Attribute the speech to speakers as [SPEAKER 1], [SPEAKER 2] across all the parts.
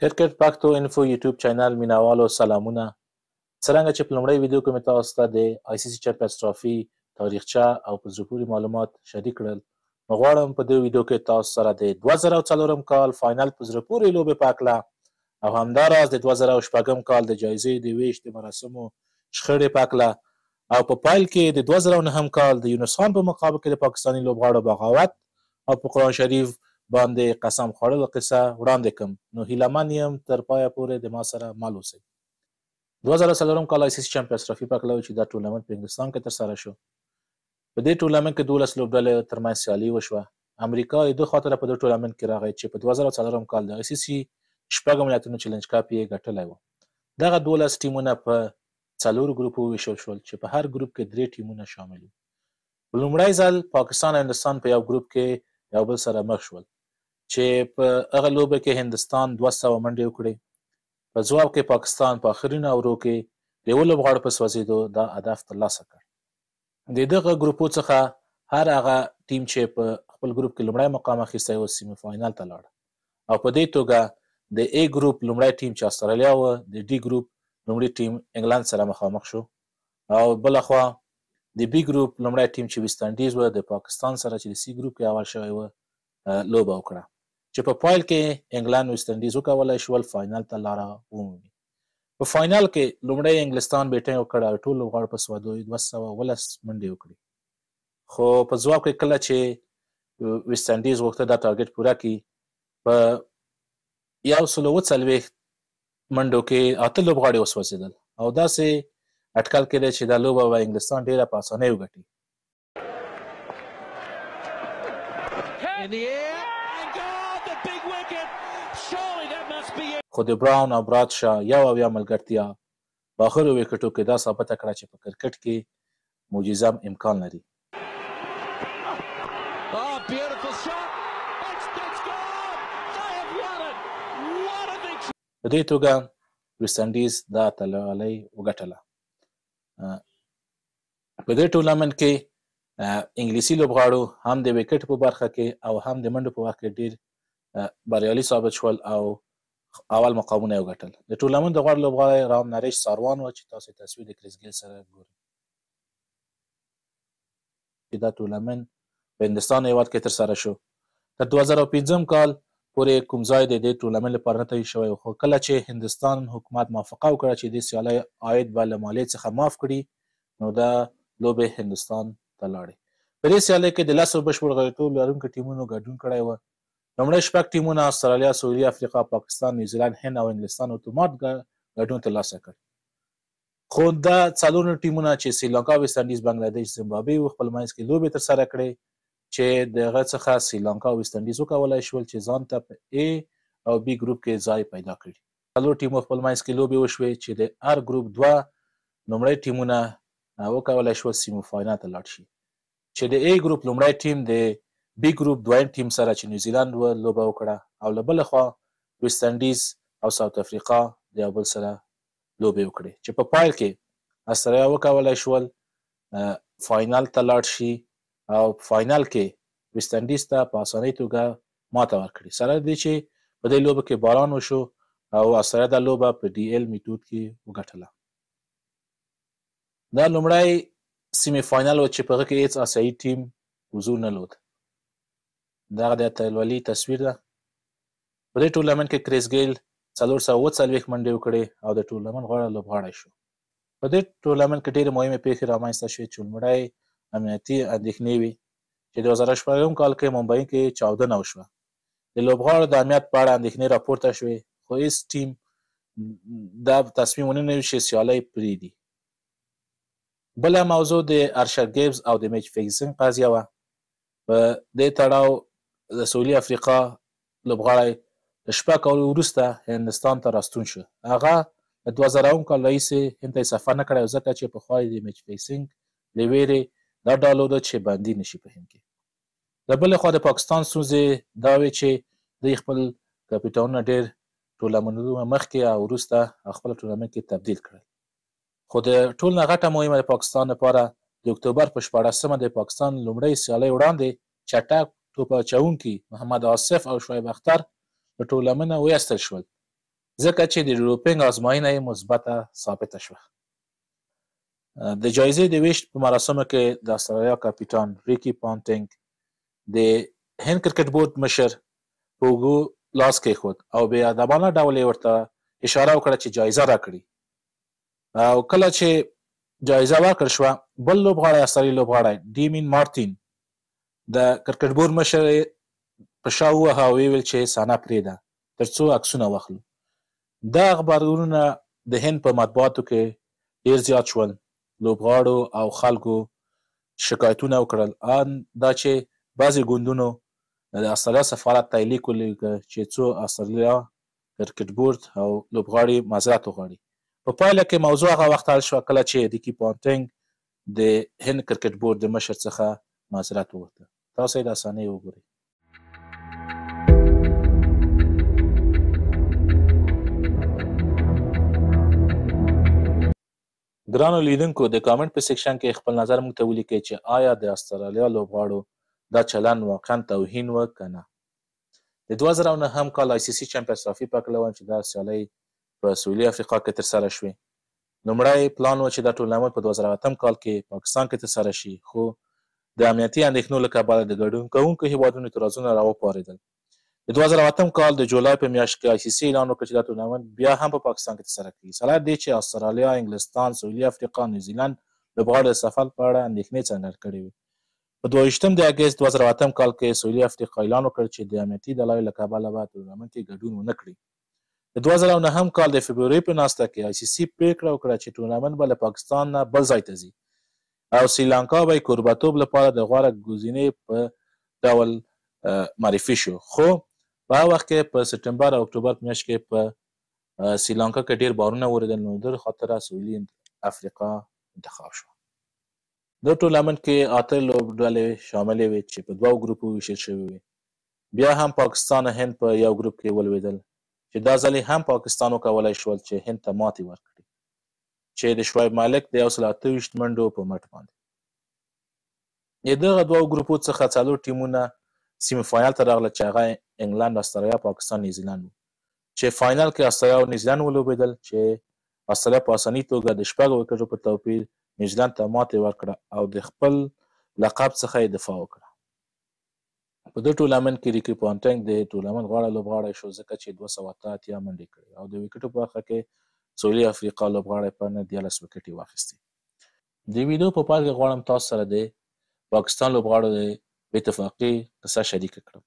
[SPEAKER 1] کرکټ پښتو انفو یوټیوب چینل مینوالو سلامونه. څرنګه چې په لومړۍ ویډیو کې مې تاسو ته د آی سي سي چمپینز ټرافي تاریخچه او په زړه پورې معلومات شریک کړل، نو غواړم په دې ویډیو کې تاسو سره د 2004 کال فاینل په زړه پورې لوبې په هکله او همداراز د 2006 کال د جایزې د ویش د مراسمو شخړې په هکله او په پایل کې د 2009 کال د یونس خان په مقابل کې د پاکستاني لوبغاړو بغاوت او په قرآن شریف باندې قسم خوړلو قصه وړاندې کړم. نو هیله من یم تر پایه پورې د ما سره مل اوسئ. 2004 کال آی سي سي چمپینز ټرافي په هکله چې دا ټورنمنټ په انګلستان کې ترسره شو. په دې ټورنمنټ کې 12 لوبډلې ترمنځ سیالي وشوه. امریکا د دوه خاطره په دې ټورنمنټ کې راغی چې په 2004 کال د آی سي سي شپږو ملتونو چیلنج کپ یې ګټلی و. دغه 12 ټیمونه په 4 ګروپو وویشل شول چې په هر ګروپ کې 3 ټیمونه شامل وو. په لومړی ځل پاکستان او هندوستان په یو ګروپ کې یو بل سره مخ شول چې په هغه لوبه کې هندوستان 200 منډې وکړې. په ځواب کې پاکستان په اخرینو اورو کې د یو لوبغاړو په سوځېدو دا هدف ترلاسه کړ. د دغه ګروپو څخه هر هغه ټیم چې په خپل ګروپ کې لومړی مقام اخیستی و سیمي فاینل ته لاړ او په دې توګه د ای ګروپ لومړی ټیم چې استرالیا و د ډي ګروپ لومړي ټیم انګلند سره مخامخ شو او بله خوا د بي ګروپ لومړی ټیم چې ویست انډیز و د پاکستان سره چې د سي ګروپ کې اول شوی و لوبه وکړه چې په پایل کې انګلند ویست انډیز وکولای شول فاینل ته لاره ومومي. په فاینل کې لومړی انګلستان بیټنګ وکړ او ټول لوبغاړو په سوادو 210 منډې وکړې، خو په ځواب کې کله چې ویست انډیز غوښته دا ټارګټ پوره کړي په 140 منډو کې 8 لوبغاړي وسوځېدل او داسې اټکل کېده چې دا لوبه به انګلستان ډېره په اسانۍ وګټي. خو د براون او برادشا 71 ملګرتیا په آخرو ویکټو کې دا ثابته کړه چې په کرکټ کې معجزه امکان لري. په دې توګه ویست انډیز دا اتلولۍ وګټله. په دې ټورنمنټ کې انګلیسي لوبغاړو هم د ویکټ په برخه کې او هم د منډو په برخه کې ډیر بریالي ثابت شول او اول مقامونه یې وګټل. د ټورنمنټ د غوره لوبغاړی رام نریش ساروان و چې تاسو تصویر د کریس ګیل سره ګورئ. چې دا ټورنمنټ په هندوستان هیواد کې ترسره شو. تر 2005 کال پورې کوم ځای د دې ټورنمنټ لپاره نه تعین شوی، خو کله چې هندوستان حکومت موافقه وکړه چې د سیالۍ عاید به له مالیې څخه معاف کړي نو دا لوبې هندوستان ته لاړې. په دې سیالۍ کې د 10 بشپړ غړیتوب لرونکو ټیمونو ګډون کړی و. لومړی 6 ټیمونه استرالیا، سویلي افریقا، پاکستان، نیوزیلند، هند او انګلستان اتومات ګډون ترلاسه کړ. خو دا 4 ټیمونه چې سریلانکا، ویست انډیز، بنګلادیش، زیمبابوې و خپل منځ کې لوبې ترسره کړې چې د هغه څخه سریلانکا او ویست انډیز وکولای شول چې ځان ته په ای او بي ګروپ کې ځای پیدا کړي. 4 ټیمو خپل منځ کې لوبې وشوې چې د هر ګروپ 2 لومړی ټیمونه وکولای شول سیمي فاینل ته لاړ شي چې د ای ګروپ لومړی ټیم د بي ګروپ دویم ټیم سره چې نیوزیلند و لوبه وکړه او له بله خوا ویست انډیز او ساوت افریقا د یو بل سره لوبې وکړې چې په پایل کې استرالیا وکولای شول فاینل ته لاړ شي او فاینل کې ویست انډیز ته په اسانۍ توګه ماته ورکړي، سره دې چې په دې لوبه کې باران وشو او استرالیا دا لوبه په ډي ایل میتود کې وګټله. دا لومړی سیمي فاینل و چې په هغه کې هیڅ آسیایي ټیم حضور نه لود. دغه د اتلولي تصویر ده. په دې ټورنمنټ کې کریس ګیل 440 منډې وکړې او د ټورنمنټ غوره لوبغاړی شو. په دې ټورنمنټ کې ډېرې مهمې پېښې رامنځته شوې چې لومړی امنیتي اندېښنې وې چې 2006 کال کې ممبئی کې چاودنه وشوه. د لوبغاړو د امنیت په اړه اندېښنې راپورته شوې، خو هیڅ ټیم دا تصمیم ونه نیو چې سیالۍ پرېږدي. بله موضوع د ارشر ګیبز او د میچ فکسینګ قضیه وه. په دې تړاو د سویلي افریقا لوبغاړی له 6 کالو وروسته هندوستان ته راستون شو. هغه له 2000 کال راهیسې هند ته یې سفر نه کړی ځکه چې پخوا یې د میچ فکسینګ له ویرې دا ډالوده چې بندي نشي په هند کې. له بلې خوا د پاکستان ستونزې دا وې چې دوی خپل کپیټانونه ډېر ټورنمنټونه مخکې او وروسته خپل ټورنمنټ کې تبدیل کړل. خو د ټول نه غټه مهمه د پاکستان لپاره د اکتوبر په 16 د پاکستان لومړۍ سیالۍ وړاندې چټک ټوپ اچوونکي محمد آصف او شعیب اختر له ټورنمنټه وایستل شول. ځکه چې د ډوپینګ ازموینه یې مثبته ثابته شوه. د جایزې د ویش په مراسمو کې د استرالیا کپیټان ریکي پانټینګ د هند کرکټ بورډ مشر په اوږو لاس کېښود او بې ادبانه ډول یې ورته اشاره وکړه چې جایزه راکړي. او کله چې جایزه ورکړل شوه، بل لوبغاړی استرالیي لوبغاړی ډیمین مارتین د کرکټ بورډ مشر په شا ووهه او ویې ویل چې صحنه پرېږده تر څو عکسونه واخلو. دا غبرګونونه د هند په مطبوعاتو کې ډېر زیات شول. لوبغاړو او خلکو شکایتونه وکړل، ان دا چې بعضې ګوندونو د استرالیا سفارت ته لیک ولیکه چې څو استرالیا کرکټ بورډ او لوبغاړي معذرت وغواړي. په پایله کې موضوع هغه وخت حل شوه کله چې ریکي پانټینګ د هند کرکټ بورډ د مشر څخه معذرت وغوښته. تاسو یې د اسانۍ وګورئ. ګرانو لیدونکو، د کامنټ په سیکشن کې خپل نظر موږ ته ولیکئ چې آیا د استرالیا لوبغاړو دا چلند واقعا توهین و که نه. د 2009 کال آی سي سي چمپینز ټرافي په هکله وایم چې دا سیالۍ په سویلي افریقا کې ترسره شوې. لومړی پلان و چې دا ټورنمنټ په 2008 کال کې پاکستان کې ترسره شي، خو د امنیتي اندېښنو له کبله د ګډون کوونکو هیوادونو اعتراضونه راوپارېدل. د 2008 کال د جولای په میاشت کې آی سي سي اعلان وکړ چې دا ټورنمنټ بیا هم په پاکستان کې ترسره کیږي. سره دې چې استرالیا، انګلستان، سویلي افریقا، نیوزیلند لوبغاړو د سفر په اړه اندېښنې څرګندې کړې وې. په 22 د اګست 2008 کال کې سویلي افریقا اعلان وکړ چې د امنیتي دلایلو له کبله به ټورنمنټ کې ګډون ونه کړي. د 2009 کال د فبرورۍ په ناسته کې آی سي سي پرېکړه وکړه چې ټورنمنټ به له پاکستان نه بل ځای ته ځي او سریلانکا به یې کوربتوب لپاره د غوره ګزینې په ډول معرفي شو. خو په هغه وخت کې په سپټمبر او اکتوبر په میاشت کې په سریلانکا کې ډېر بارونه ورېدل، نو د خاطره سویلي افریقا انتخاب شو. د ټورنمنټ کې 8 لوبډلې شاملې وې چې په 2 ګروپو ویشل شوې وې. بیا هم پاکستان او هند په یو ګروپ کې ولوېدل چې دا ځلې هم پاکستان وکولای شول چې هند ته ماتې ورکړي چې د شعیب ملک د 128 منډو په مټ باندې. د دغه 2 ګروپو څخه 4 ټیمونه سیمي فاینل ته راغله چې هغه انګلند، استرالیا، پاکستان، نیوزیلند وو چې فاینل کې استرالیا او نیوزیلند ولوبېدل چې استرالیا په اساني توګه د 6 ویکټو په توپیر نیوزیلند ته ماتې ورکړه او د خپل لقب څخه یې دفاع وکړه. په دې ټورنمنټ کې ریکي پانټینګ د ټورنمنټ غوره لوبغاړی شو ځکه چې 288 منډې کړې او د ویکټو په برخه کې سویلي افریقا لوبغاړی په 13 ویکټې واخیستې. د ویډیو په پای کې غواړم تاسو سره د پاکستان لوبغاړو د بې اتفاقي قصه شریکه کړم.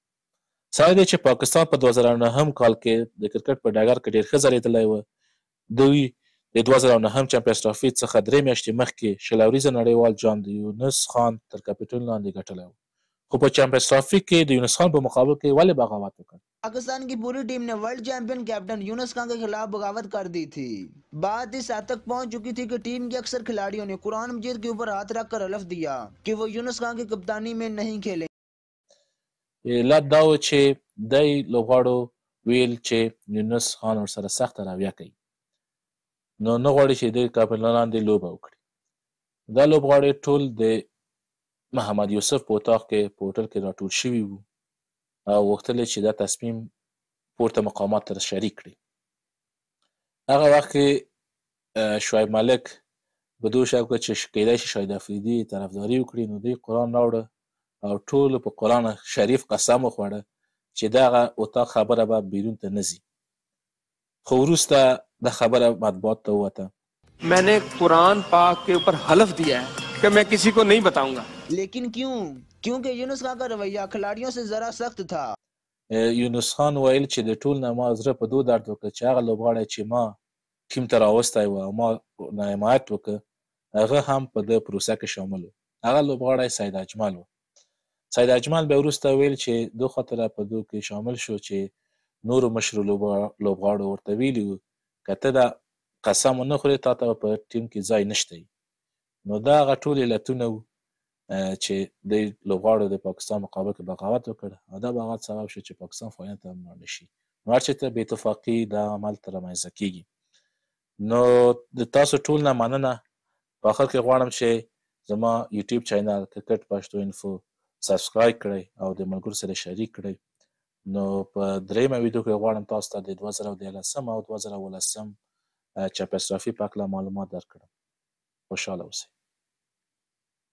[SPEAKER 1] سره دې چې پاکستان په 2009 کال کې د کرکټ په ډګر کې ډېر ښه ځلېدلی و، دوی د 2009 چمپینز ټرافي څخه 3 میاشتې مخکې 20 اوریزه نړیوال جام د یونس خان تر کپټن لاندې ګټلی و. خو په چمپینز ټرافي کې د یونس خان په مقابل کې ولې بغاوت وکړ؟
[SPEAKER 2] پاکستان کی پوری ټیم نے ورلڈ چیمپئن کیپٹن یونس خان کے خلاف بغاوت کر دی تھی۔ بات اس حد تک پہنچ چکی تھی کہ ٹیم کے اکثر کھلاڑیوں نے قرآن مجید کے اوپر ہاتھ رکھ کر حلف دیا کہ وہ یونس خان کی کپتانی میں نہیں کھیلیں۔
[SPEAKER 1] علت دا و چې دی لوبغاړو ویل چې یونس خان ورسره سخته رویه کوي، نو نه غواړي چې د کپتان لاندې لوبه وکړي. دا لوبغاړي ټول د محمد یوسف په اتاق کې په هوټل کې راټول شوي وو او غوښتل یې چې دا تصمیم پورته مقامات سره شریک کړي. هغه وخت کې شعیب ملک په دوه شک وکړ چې کیدای شي شاهد افریدي طرفداري وکړي، نو دوی قرآن راوړه او ټولو په قرآن شریف قسم وخوړه چې دغه اتاق خبره به بیرون ته نه ځي. خو وروسته دا خبره مطبوعات ته ووته.
[SPEAKER 3] میں نے قرآن پاک کے اوپر حلف دیا ہے کہ میں کسی کو نہیں بتاؤں گا۔
[SPEAKER 2] لیکن کیوں؟ کیونکہ یونس خان کا رویہ کھلاڑیوں سے ذرا سخت تھا۔
[SPEAKER 1] یونس خان ویل چې د ټول نه ما زړه په دوه درد وکړ چې هغه لوبغاړی چې ما ټیم ته راوستی و او ما نه حمایت وکړ هغه هم په دې پروسه کې شامل و. هغه لوبغاړی سید اجمل و. سید اجمل بیا وروسته ویل چې دوه خاطره په دوه کې شامل شو چې نورو مشرو لوبغاړو ورته ویلي وو که ته دا قسم ونه خورې تا ته به په ټیم کې ځای نشته. نو دا هغه ټول علتونه وو چې د لوبغاړو د پاکستان مقابل کې بغاوت وکړ او دا بغاوت سبب شو چې پاکستان فاینل ته هم لاړ نه شي. نو هر چېرته بې اتفاقي دا عمل ته رامنځته کېږي. نو د تاسو ټول نه مننه. په آخر کې غواړم چې زما یوټیوب چینل کرکټ پښتو انفو سبسکرایب کړئ او د ملګرو سره شریک کړئ. نو په درېیمه ویډیو کې غواړم تاسو ته د 2013 او 2017 چمپینز ټرافي په هکله معلومات درکړم. خوشحاله اوسئ.